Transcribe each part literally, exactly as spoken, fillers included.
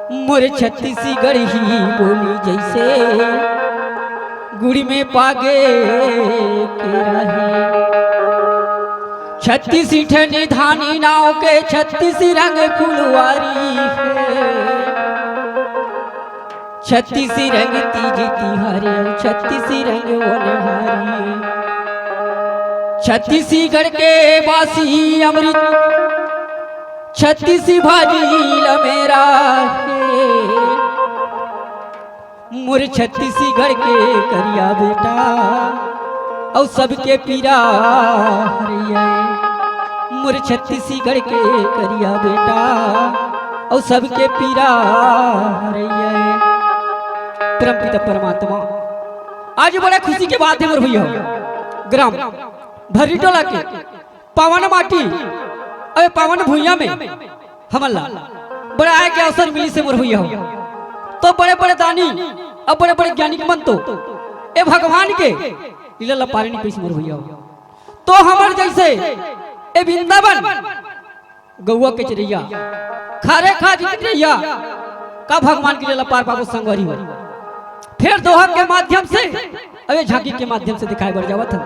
मोर छत्तीसगढ़ ही बोली जैसे गुड़ में पागे के रहे। छत्तीस ठन धानी नाव के छत्तीस रंग फुलवारी हे। छत्तीस रंग तीज तिहारे, छत्तीस रंग ओनहारी। छत्तीसगढ़ के बासी अमृत, छत्तीस भाजी लमेरा हे। मोर छत्तीसगढ़ के करिया बेटा, अउ सबके पीरा हरैया। मोर छत्तीसगढ़ के करिया बेटा, अउ सबके पीरा हरैया। परमपिता परमात्मा, आज बड़ा खुशी के बात हे मोर भैया, ग्राम भर्री टोला के पावन माटी, अउ पावन भुइयां में हमन ला बड़े आए के अवसर मिलिस हे मोर भैया हो। तो बड़े बड़े दानी अउ बड़े बड़े ज्ञानी मन तो ए भगवान के लीला ला पार नइ पाइस मोर भैया हो। तो हमर जैसे ए वृंदावन गौवा के चिरैया, खारे खार के चिरैया, का भगवान के लीला पार पाबो संगवारी हो। फेर दोहा के माध्यम से, अउ ए झांकी के माध्यम से दिखाए बर जावत हन।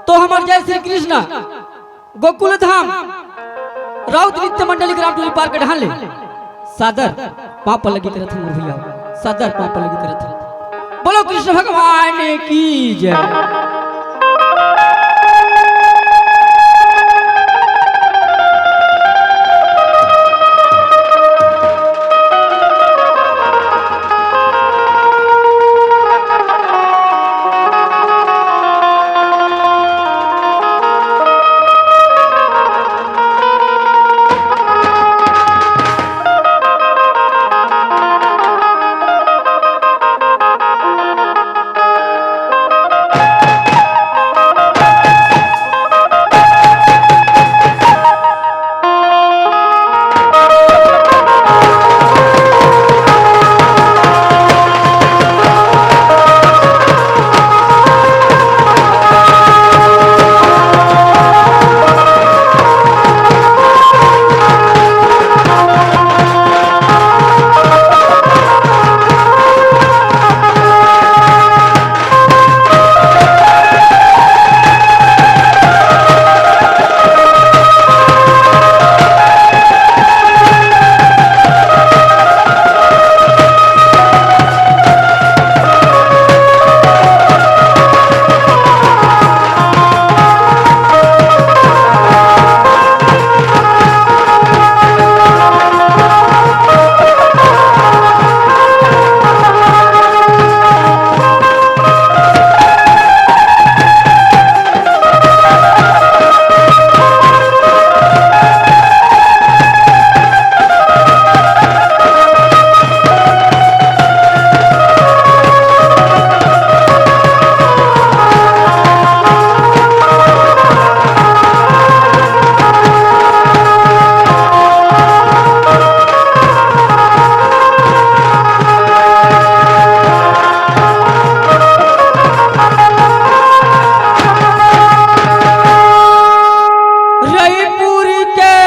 तो हमर जय श्री कृष्ण, गोकुल धाम, राउत नृत्य मंडली, ग्राम टोली पार के ढाल ले सादर पांव पल्लगी करत हन मोर भैया, सादर पांव पल्लगी करत हन। बोलो कृष्ण भगवान की जय। रईपुर के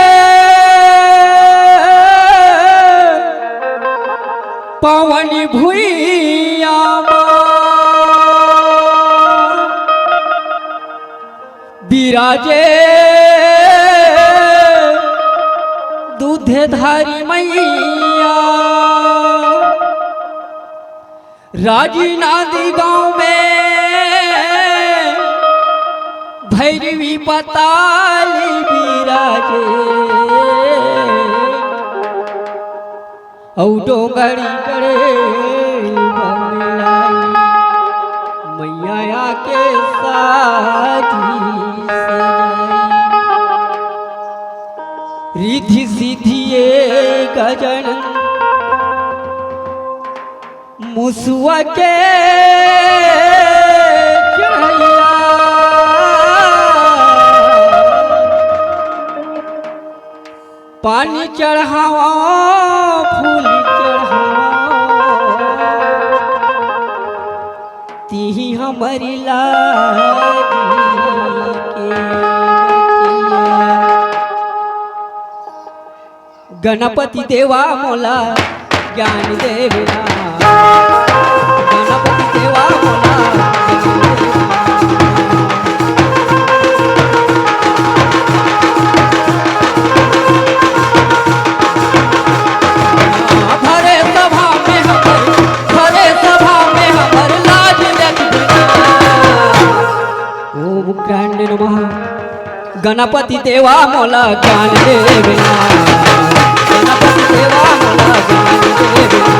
पावन भुइयां मा बिराजे दूधधारी मैया। राजीनांदी गांव में भैरवी पताली बिराजे, अउ डोंगरी गड़े बमलाई, मैया आके साजी सजाई। रिद्धि सिद्धि ए गजानन मुसवा के चढ़ैया, पानी चढ़ावा, फूल चढ़ावा, तिही हमरी लागी के बचिया। गणपति देवा मोला ज्ञान देवे ना, गणपति देवा मोला ज्ञान देवे ना। भरे सभा में हमर, भरे सभा में हमर लाज रख देना। ओम कांड नमः। गणपति देवा मोला ज्ञान देवे ना, गणपति देवा मोला ज्ञान देवे ना।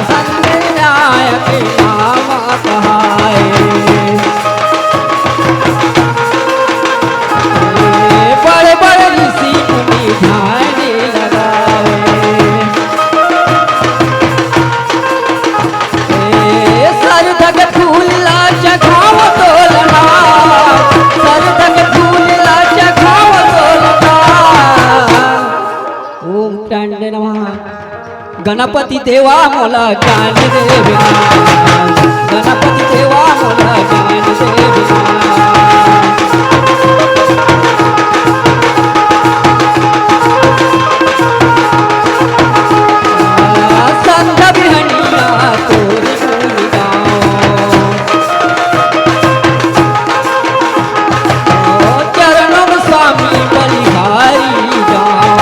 संध्या के नाम कहाए, बड़े बड़े ऋषि मुनि ध्यान लगावे। ए, सरधा के फूल ला चघाव तोलना, सरधा के फूल ला चघाव तोलना। ओम कांड नमः। गणपति देवा मोला ज्ञान देवे ना, गणपति देवा मोला ज्ञान देवे ना। संध्या बिहनिया तोरी फूल गाँव। चरणम स्वामी बलिहारी जाओ।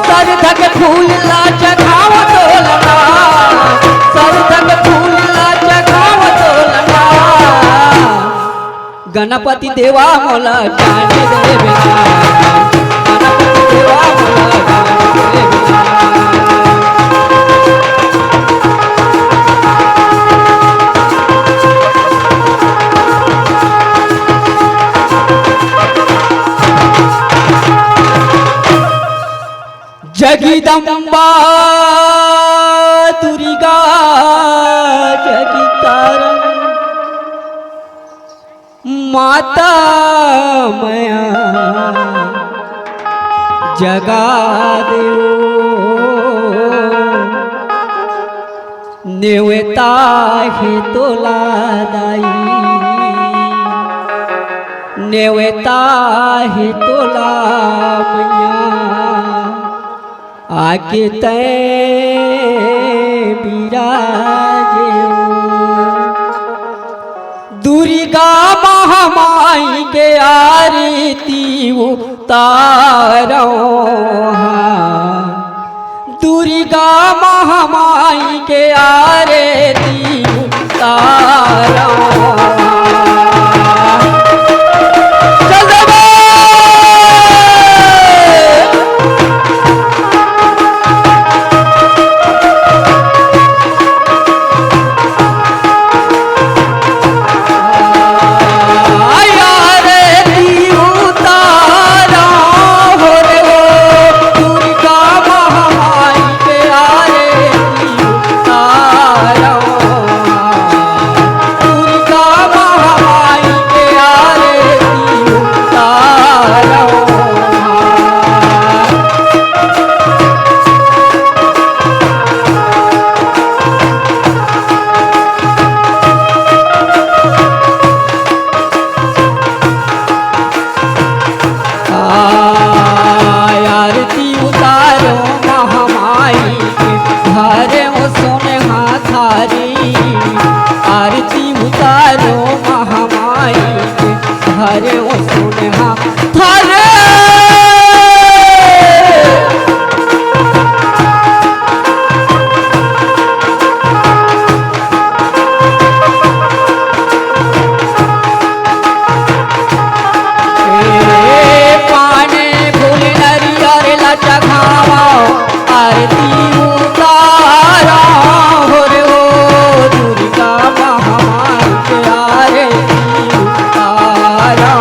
सरधा के फूल ला चघाव तोलना, सरधा के फूल ला चघाव तोलना। गणपति देवा मोला ज्ञान देवे ना, गणपति देवा मोला ज्ञान देवे ना। जगदम्बा दुर्गा जगतारण माता मया जगा देव। नेवता हे तोला दाई, नेवता हे तोला मैया, आके तै बिराजे ओ। दुर्गा महामाई के आरती उतारो हा, दुर्गा महामाई के आरती उतारो हा। चल देबे। आरती उतारो महामाई के, धरे ओ सोनहा थारी। आरती उतारो महामाई के, धरे ओ सोनहा थारी। ए, पान फूल नरियर ला चघावा, आरती उतारा हो रे ओ दुर्गा महामाई के आरती उतारा।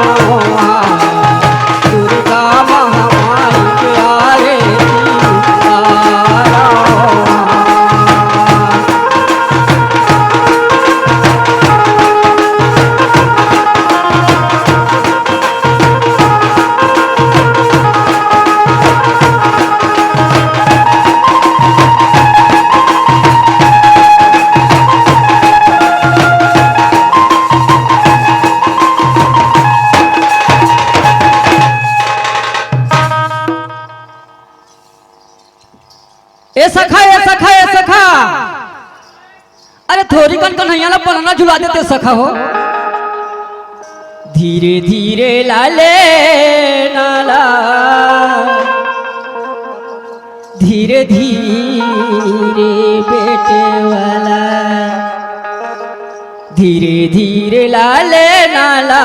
थोरी कन कन्हैया ला पलना झुला देते सखा हो। धीरे धीरे लाले नाला, धीरे धीरे बेटे वाला, धीरे धीरे लाले नाला,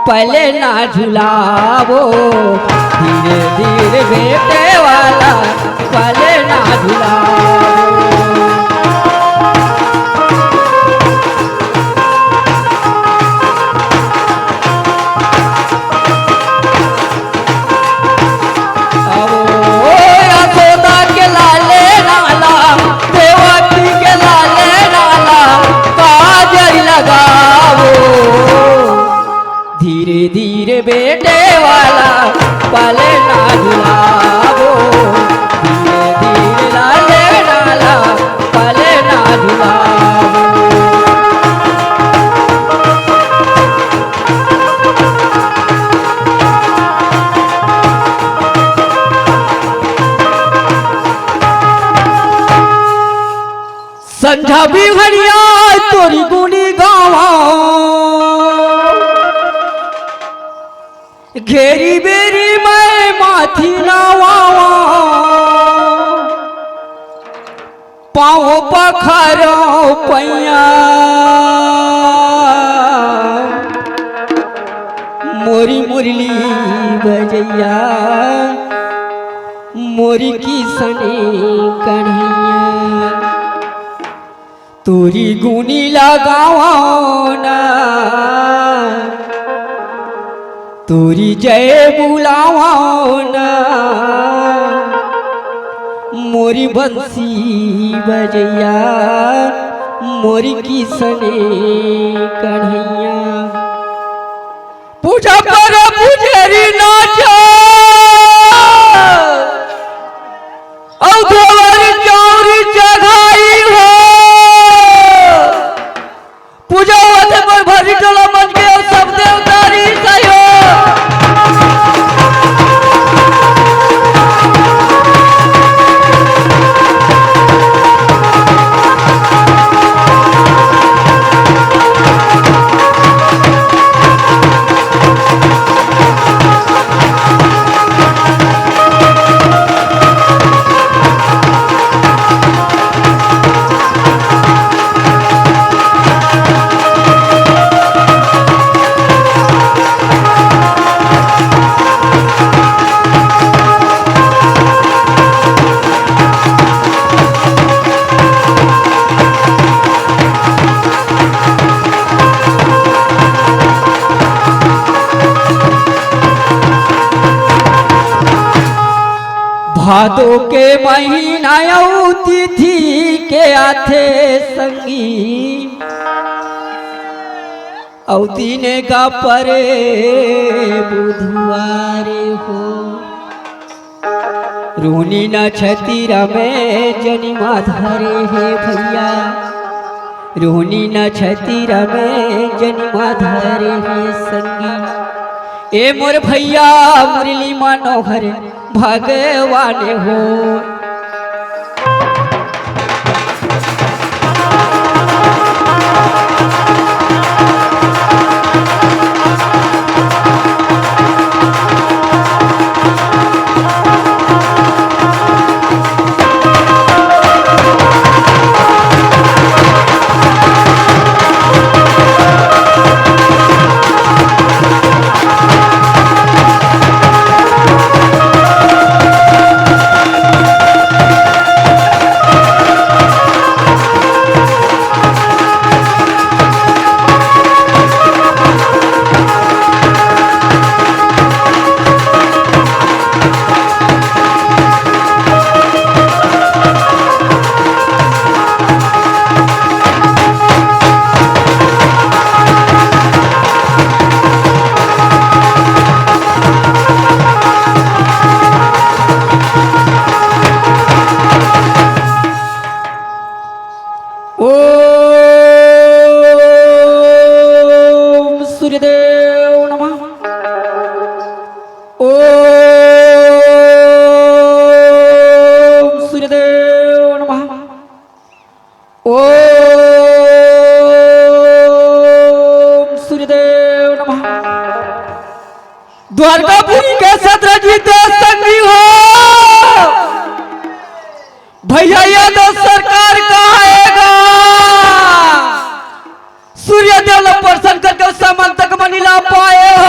पलना झुलावो। धीरे धीरे बेटे वाला, पलना झुलावो। आवो, यशोदा के लाले नाला, देवकी के लाले नाला, काजर लगावो। धीरे धीरे बेटे वाला, पलना झुलावो। धीरे धीरे लाले नाला, पलना झुलावो। संझा बिहनिया तोरी गुनी गावा, घेरी बेरी मैं माथी नवावा, पाँव पखारो पैया, मोरी मुरली बजैया, मोरी किसने कन्हैया। तोरी गुनी लगावो ना, तोरी जय बुलावो ना, मोरी बंसी बजैया, मोरी किसने कन्हैया। पूजा पर पुजेरी नाचा, अउ देवर चौरी चढ़ाई हो। पूजा होथे मोर भरी टोला मन के अउ सब देवता री सहयोग। भादो के महीना अउ तिथि के आथे संगी, अउ तीने का परे बुधवारे हो। रोहिणी नक्षत्र में जनिमा धरे हे भैया, रोहिणी नक्षत्र में जनिमा धरे हे संगी। ए मोर भैया मुरली मनोहर भगवान हो। ओम सूर्यदेव नमः। ओम सूर्यदेव नमः। ओम द्वारकापुरी के सत्रजीत संगी हो, भैया यादव सरकार का आएगा। सूर्य देव ला प्रसन्न करके उस सामान तक मनी ला पाए हो।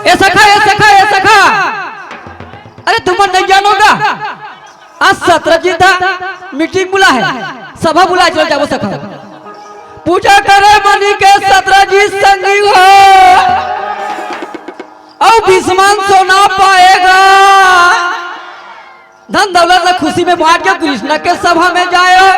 ए सखा, ए सखा, ए सखा, अरे तुमन नहीं जानोगा, आज सत्रजीत मीटिंग बुला है, सभा बुला, चलो जाओ सखा। पूजा करे मनी के सत्रजीत संगी हो, अउ भीष्मन सोना पाएगा। धन दौलत ला खुशी में बांट के कृष्ण के सभा में जाए।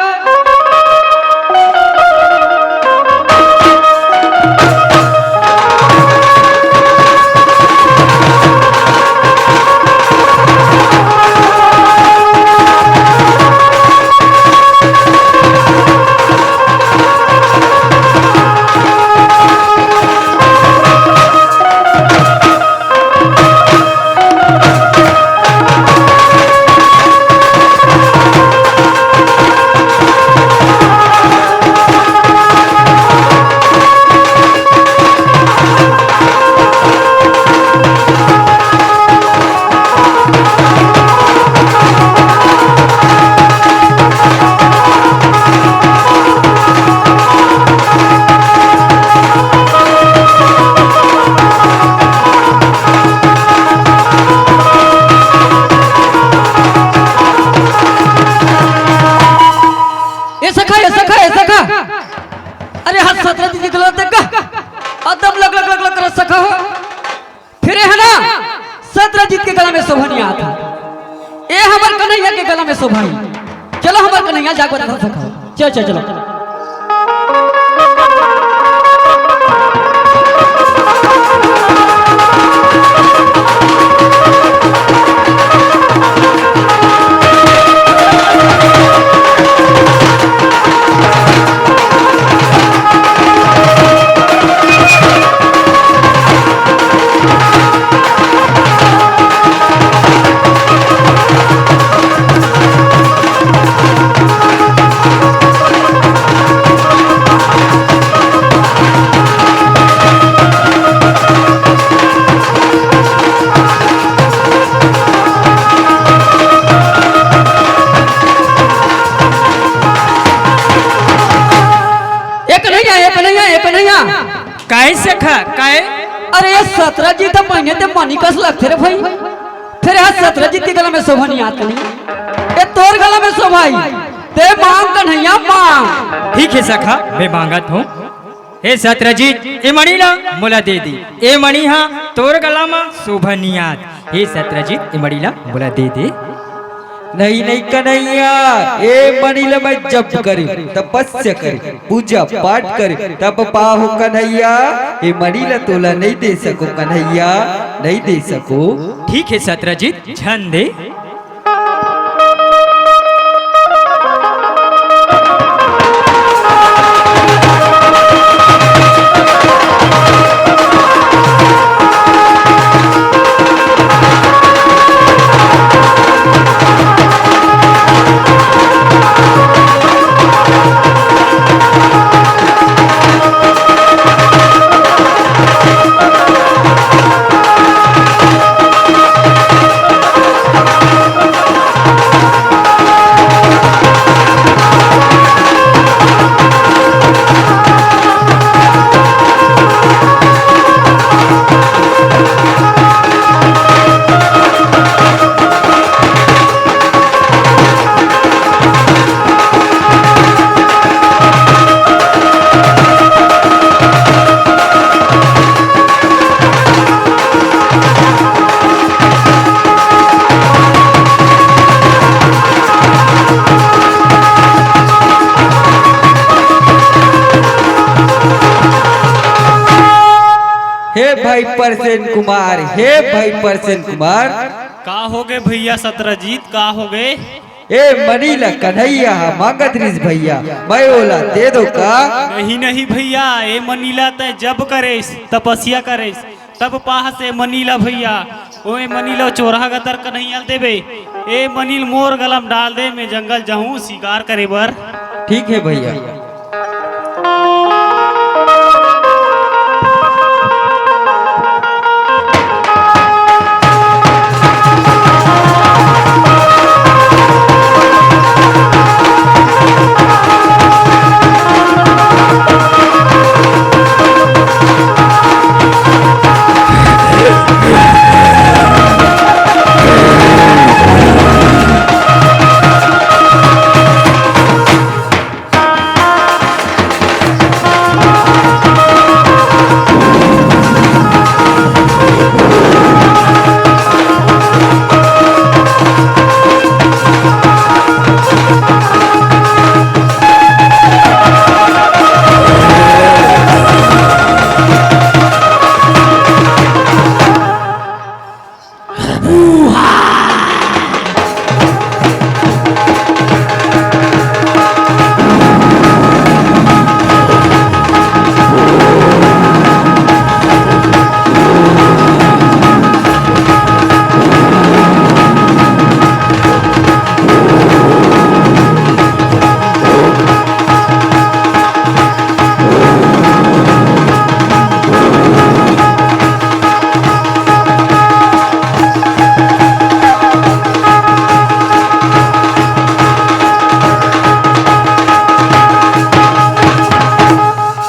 ए सखा, ए सखा, ए सखा। अरे हाथ सत्रजीत के गला देख का। अदम लग, लग, लग, लग कर सखा हो। फिर है ना, सत्रजीत के गला में शोभा नहीं आता। ए हमर कन्हैया के गला में शोभा है। चलो हमर कन्हैया जागो दादा सखा। चल, चल, चलो। एक नहीं आया, एक नहीं आया, एक नहीं आया। काहे सखा, काहे? अरे ये सत्रजीत तो महीने ते मनी कस लगथे रे भाई। फिर ये सत्रजीत के गला में शोभा नहीं आत नहीं। ये तोर गला में शोभा आई। ते मांग कन्हैया मांग। ठीक है सखा, मैं मांगत हूँ। हे सत्रजीत, ए मणि ला मोला दे दे। ए मणि हा तोर गला मा शोभा नहीं आत। हे सत्रजीत, ए मणि ला मोला दे दे। नहीं, नहीं कन्हैया, ए मणि ल मैं जप करे, तपस्या करे, पूजा पाठ करे, तब पाहो कन्हैया, ए मणि ल तोला नहीं दे सको कन्हैया, नहीं दे सको। ठीक है सत्रजीत, झन दे। हे भाई परसेन कुमार, हे भाई परसेन कुमार। का होगे भैया सत्रजीत, का होगे? ए मनी ला कन्हैया ह मांगत रिस भैया, मैं ओला दे दो का? नहीं, नहीं भैया, ए मनी ला तैं जप करेस, तपस्या करेस, तब पाहस ए मनी ला भैया। ओ ए मनी ला चोरहा गतर कन्हैया ल देबे। ए मनी ल मोर गला म डाल दे, मैं जंगल जाहूं शिकार करे बर। ठीक हे भैया।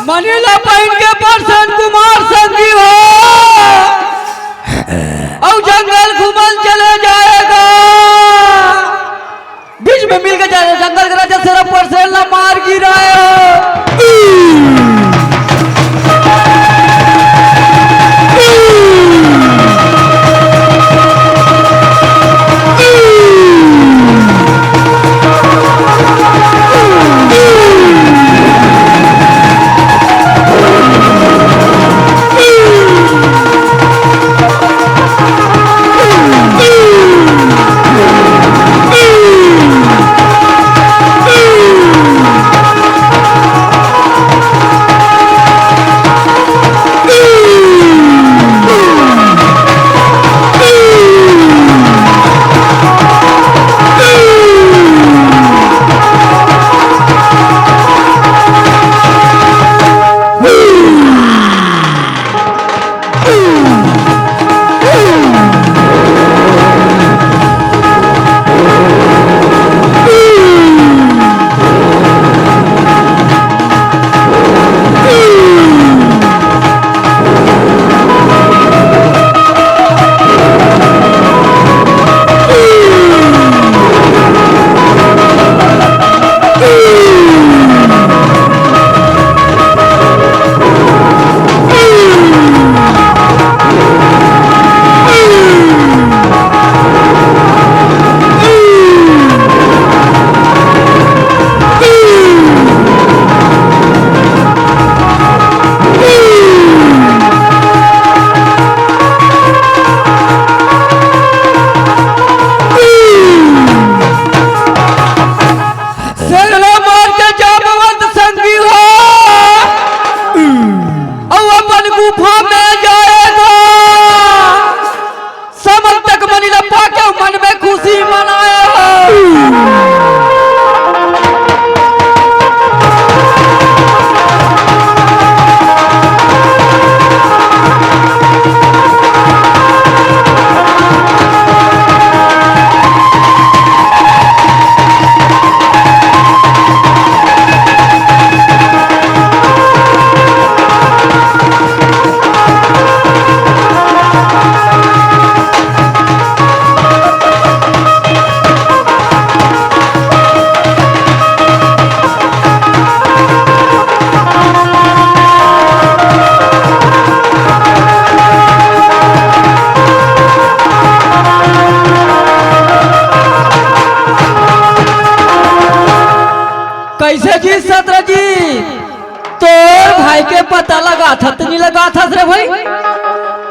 मनी ला पहिन के परसेन कुमार संगी हो, अउ जंगल घूमन चले जाएगा। बीच में मिल के जा-, जंगल के राजा शेर परसेन ला मार गिराए हो। शेर ला मार के जामवंत संगी हो, अउ अपन गुफा में जाएगा। समंतक मनी ला पाके मन में खुशी मनाए हो। कइसे जी सत्रजीत, तोर भाई के पता लगाथस त नइ लगाथस रे भाई?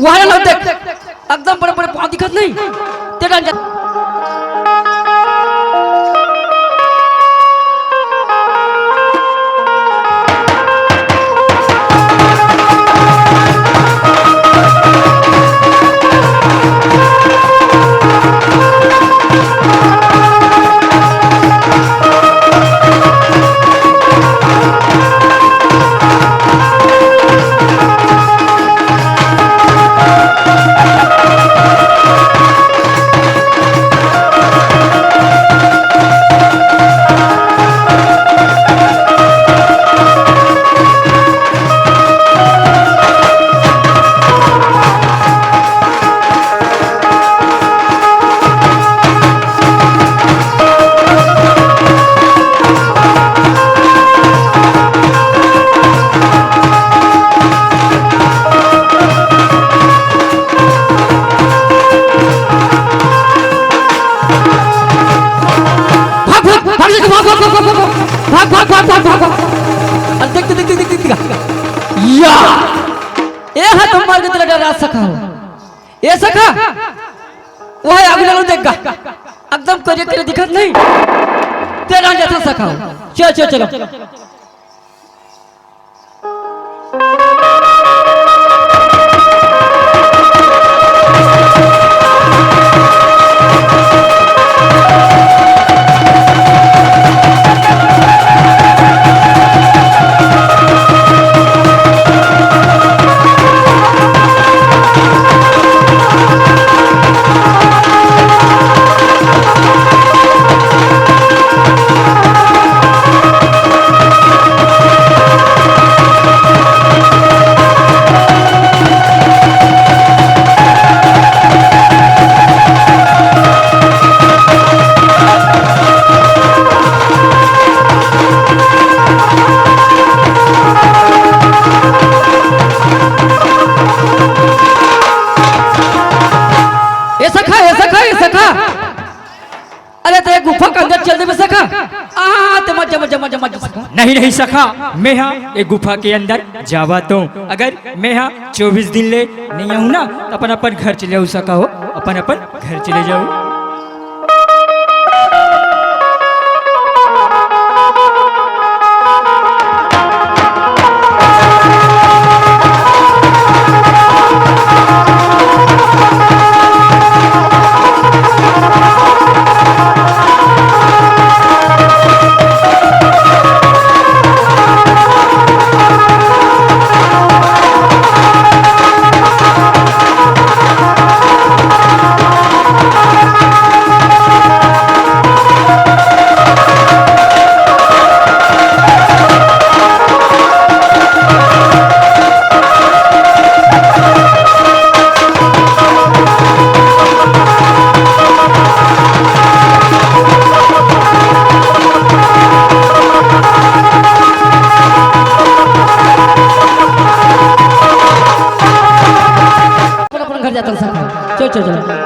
वहाँ ना देख, एकदम बड़े बड़े पाँव दिखत नहीं। तेरा अंजा- भाग, भाग, भाग, भाग, भाग। भाग, भाग, भाग, भाग, भाग, भाग। अरे देख, देख, देख, देख, देख, देख। या। ए हा तो मर गे तेला डरा सखा हो। ए सखा। वो हे आगू लालो देख गा। एकदम करिया करिया दिखत नहीं। तेरा जैसा सखा हो। चलो, चलो, चलो। ए सखा, ए सखा, ए सखा। अरे, ते गुफा के अंदर चल देबे सखा। आ, ते मत जा, मत जा, मत जा, मत जा सखा। नहीं, नहीं सखा, मैं हा ए गुफा के अंदर जावत हूँ। अगर मैं हा चौबीस दिन ले नहीं आऊँ ना, तो अपन अपन घर चले जाऊ सखा हो, अपन अपन घर चले जाऊ। अपन अपन घर जाता हूँ सखा। चलो, चलो, चलो।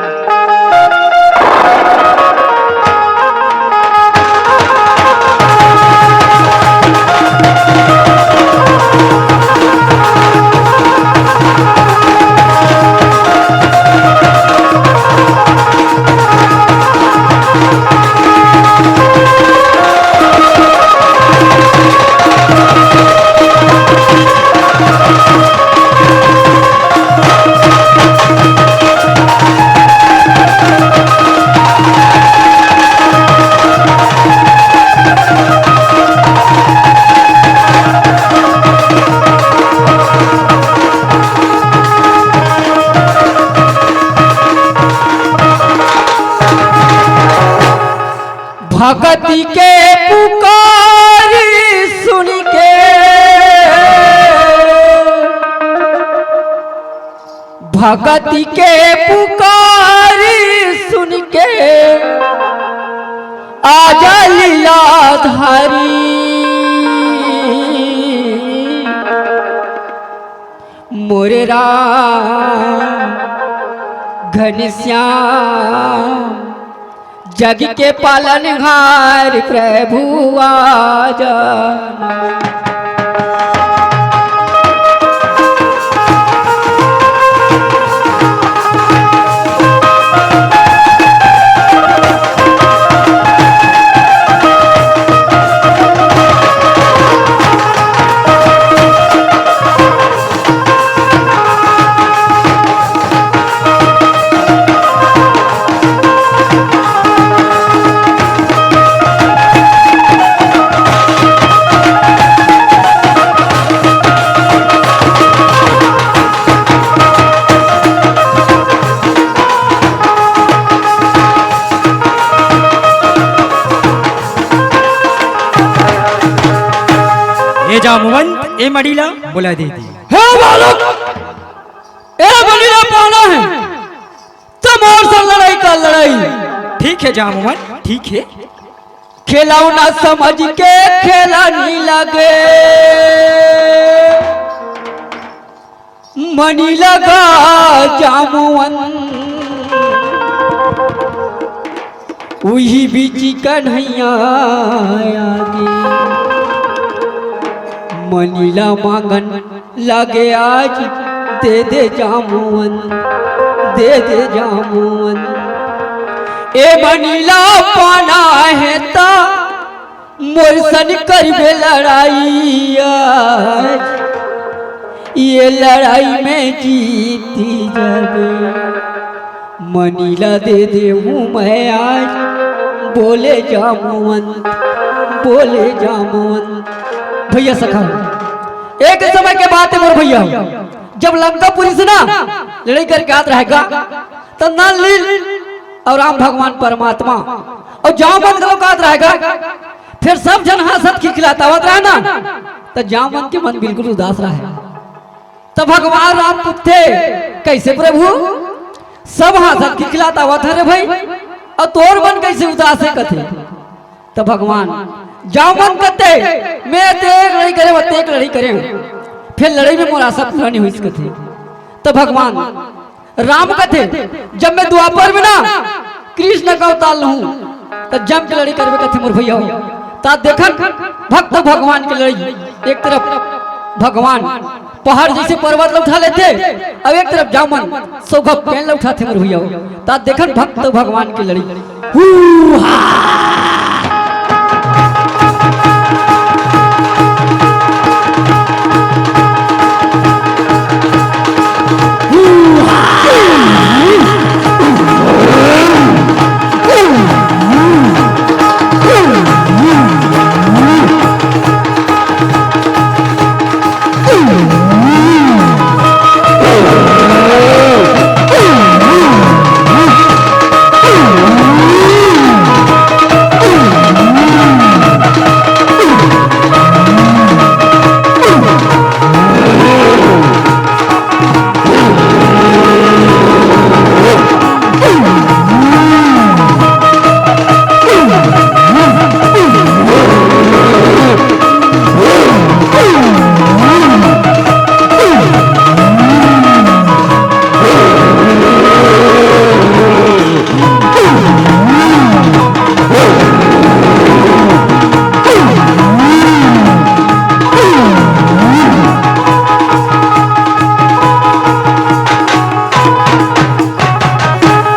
भगति के पुकार सुन के, भगति के पुकार सुन के, आजा लीलाधारी। मोरे राम घनश्याम, जग के पालनहार प्रभु आजा। ए जामवंत, ए मड़ीला बुला दे दी। हे बालक, ए बलिया पाना है, तो मोर से लड़ाई का लड़ाई। ठीक है जामवंत, ठीक है। खिलौना समझ के खेला नहीं लगे, मनी लगा जामवंत। उही बीच कन्हैया आगे, मनीला मांगन लागे आज, दे दे जामुअन, दे दे जामुअन। ए मनीला पाना हे ता मोर सन करबे लड़ाई आज, ये लड़ाई में जीती जाबे। मनीला दे देहूं मैं आज, बोले जामुअन, बोले जामुअन। भैया सखा, एक समय के बात हे मोर भैया, जब लंकापुरी से ना लड़ाई करके आत रहेगा, त नल नील अउ राम भगवान परमात्मा अउ जामुन घलो कहत रहेगा। फेर सब झन हंसत खिलखिलात आवत रहे ना, त जामुन के मन बिल्कुल उदास रहे। त भगवान राम पूछथे, "कइसे प्रभु, सब हंसत खिलखिलात आवत हे रे भई, अउ तोर मन कइसे उदास हे?" कथे। त भगवान जामुन कथे, "मैं तेक लड़ाई करे, वो तेक लड़ाई करे, फेर लड़ाई में मोर आसा पूरा नइ होइस," कथे। त भगवान राम कथे, "जब मैं द्वापर में ना कृष्ण का अवतार लहूं, त जम के लड़ाई करबे," कथे मोर भैया। त देखन भक्त भगवान के लड़ाई, एक तरफ भगवान पहाड़ जइसे पर्वत ल उठा लेथे, अउ एक तरफ जामुन सौगप पेड़ ल उठाथे मोर भैया। त देखन भक्त भगवान के लड़ाई। हू हा।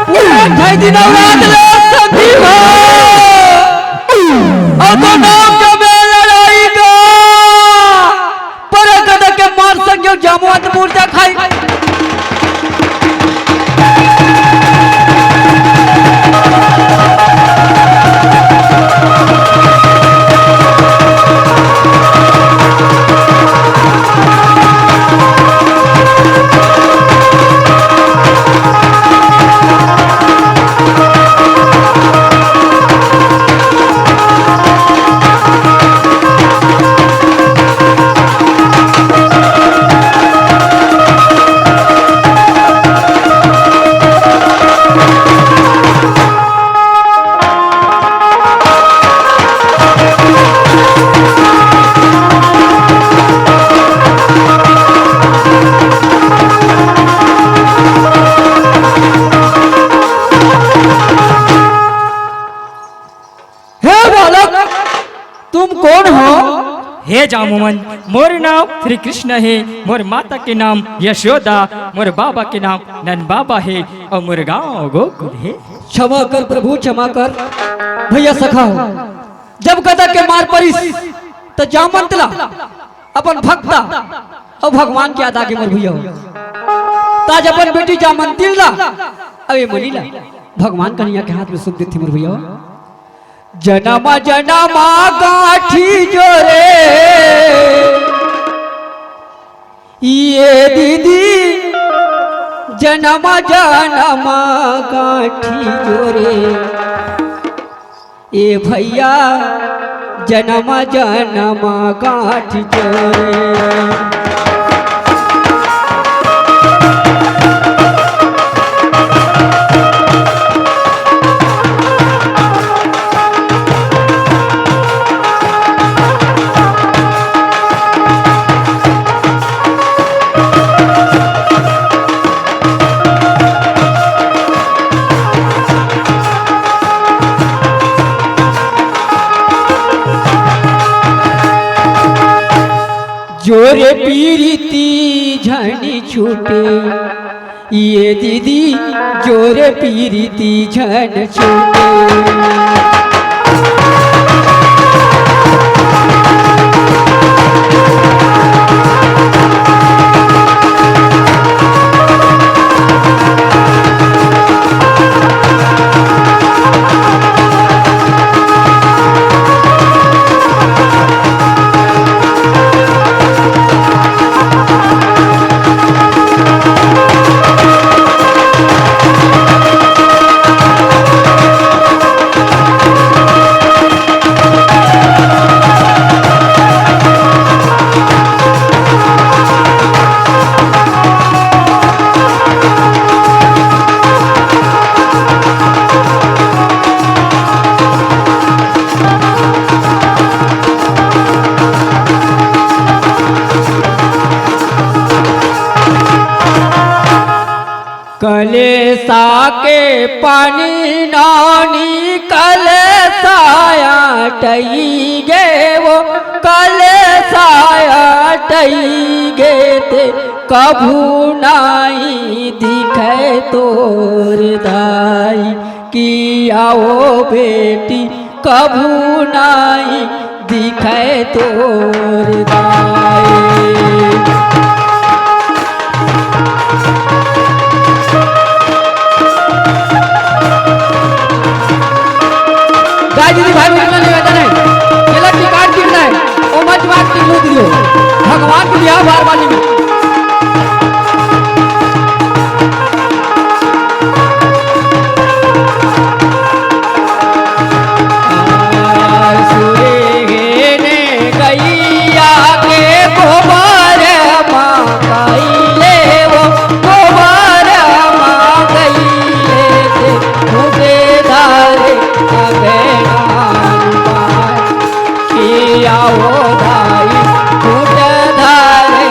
पूरा ढाई दिन अवरात ले संधि हो। अउ तो नाम जमे लड़ाई का। पर गदा के मार संग जामुन मुर्दा खाई। हे बालक, तुम कौन हो? हे जामुमन, मोर नाम श्री कृष्ण हे, मोर माता के नाम यशोदा, मोर बाबा के नाम नंद बाबा हे अउ मोर गांव गोकुल हे। क्षमा कर प्रभु, क्षमा कर। भैया सखा हो, जब गदा के मार परिस त जामवंत ला अपन भक्ता अउ भगवान के याद आगे मोर भैया हो। त आज अपन बेटी जामवंती ला अउ ए मनी ला भगवान कन्हैया के हाथ में सौंप देथे मोर भैया हो। जनमा जनमा गांठी जोरे, ये दीदी जनमा जनमा गांठी जोरे, ए भैया जनमा जनमा गांठी जोरे। जोरे पीरिती झन छूटे, ये दीदी, जोरे पीरिती झन छूटे। कलेसा के पानी नानी कलेसाया टई गे वो, कलेसाया टई गे ते कभू नाई दिखे तोर दाई। किया वो बेटी कभू नाई दिखे तोर दाई। गाय दीदी भाई बहन निवेदन है, केला की काट गिरना है, ओ मच मार के लूट दियो। भगवान की बिहार बार बार निवेदन। सुरेगे ने गैया के गोबर माँ गईले वो, गोबर माँ गईले से मुझे धारे अबे नाम पाए। किया वो दाई फूट धारे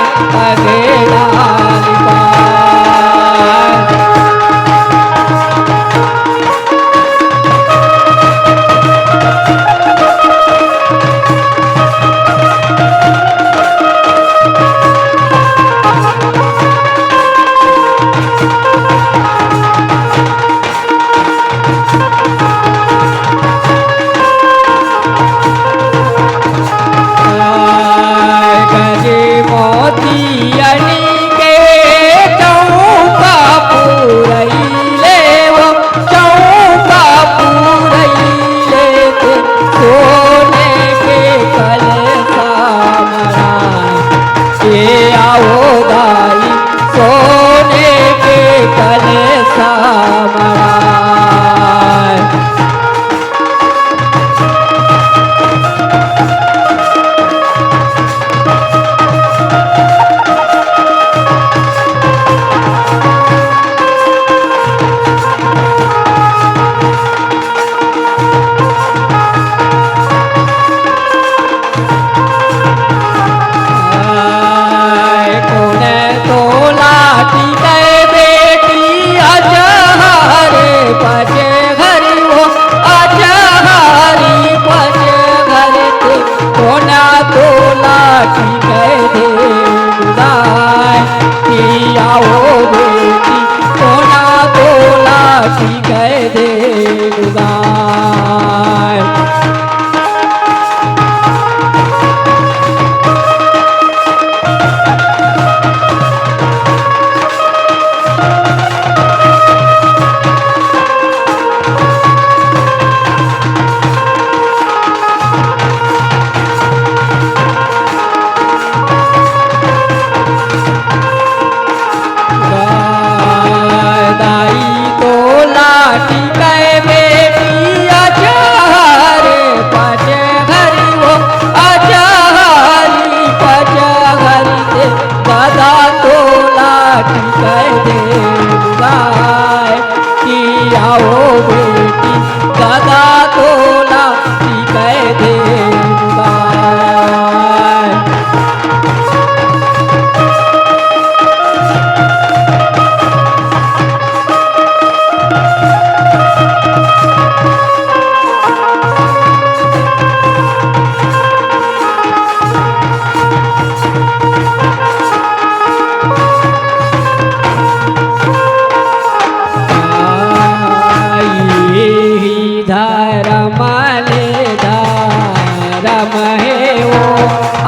धरम ले धरम हे ओ,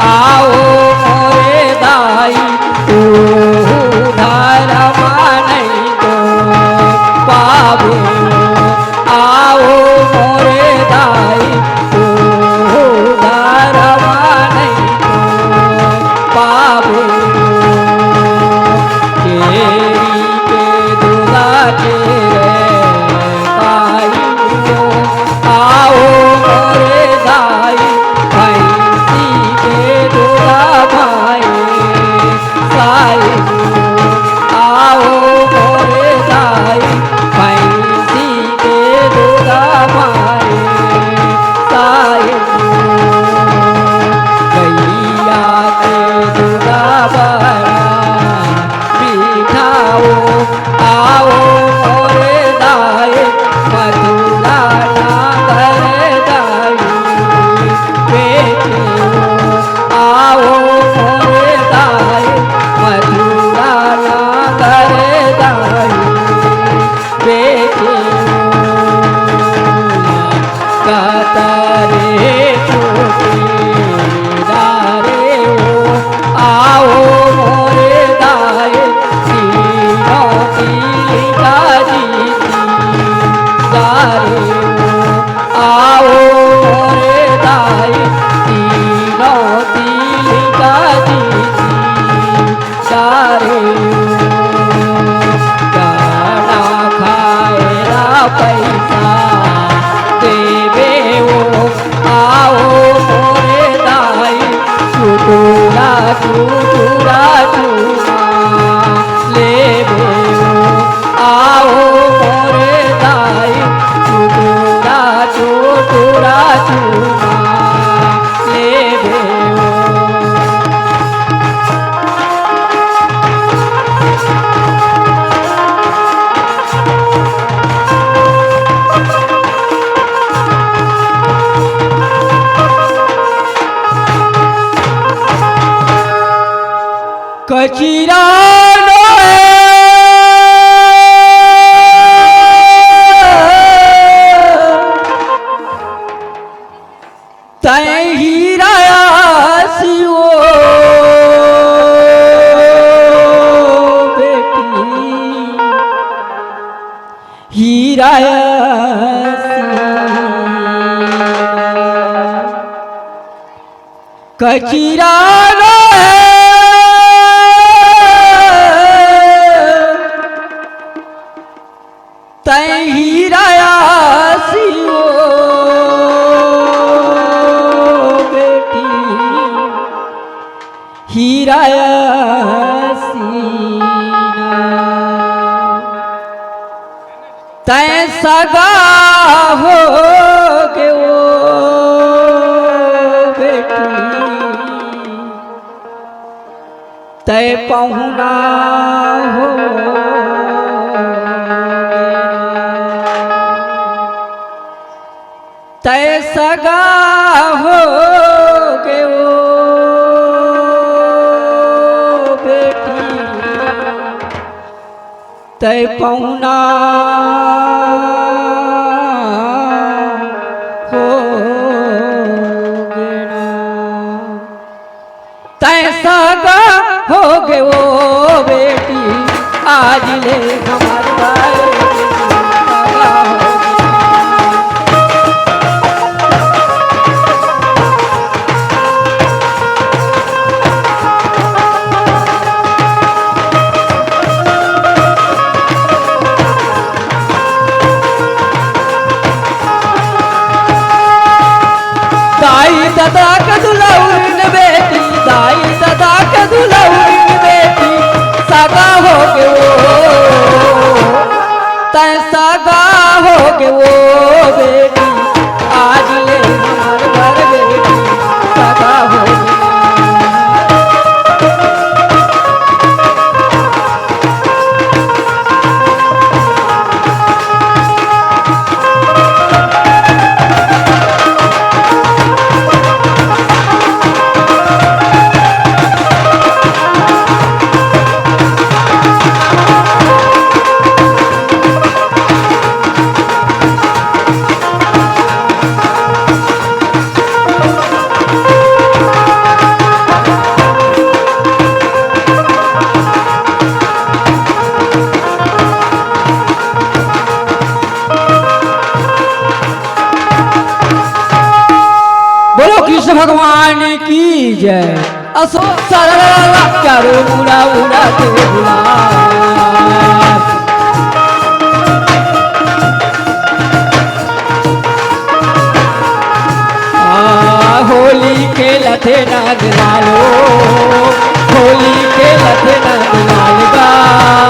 आओ मोरे दाई, तू धरम नहीं तो पावे ओ, आओ मोरे दाई, तू धरम नहीं तो पावे ओ। केरी के दूधा के रे पाई ओ, आओ मोरे दाई, भैंसी के दूधा भाई साई ओ, आओ मोरे दाई, भैंसी के दूधा भाई साई ओ, गैया के दूधा बड़ा मीठा ओ, आओ मोरे दाई, मथुरा नगर दाई बेचे ओ, आओ मोरे दाई, मथुरा नगर दाई बेचे ओ। कतरे छोटे दारे ओ, आओ मोरे दाए, तीनों तीन का जीती दारे ओ, आओ मोरे दाए, तीनों तीन का जीती सारे गाना खाए ला पैसा देवे ओ, आओ मोरे दाई, चुटुरा चुटुरा चुमा लेवे ओ, आओ मोरे दाई, चुटुरा चुटुरा चुमा लेवे ओ। कचिरा नोहे तैं हीरा आसी ओ बेटी, हीरा आसी। कचिरा रे तैं हीरा आसी ओ बेटी, हीरा आसी ना। तैं सगा होगे ओ बेटी, तैं पहुना होगे ना। तैं सगा होगे ओ बेटी, तैं पहुना होगे ना। तैं सगा होगे ओ बेटी, आज ले हमर बारे सगा होगे। दाई ददा के दुलौरिन बेटी, दाई ददा के दुलौरिन बेटी, सगा होगे ओ, तैं सगा होगे ओ बेटी, आज ले हमर घर बेटी, सगा होगे। भगवान की जय। असो सारा ला ला ला, चारों मुड़ा उड़ा के गुलाल। आ, होली खेलथे नंद लालो, होली खेलथे नंद लाल गा।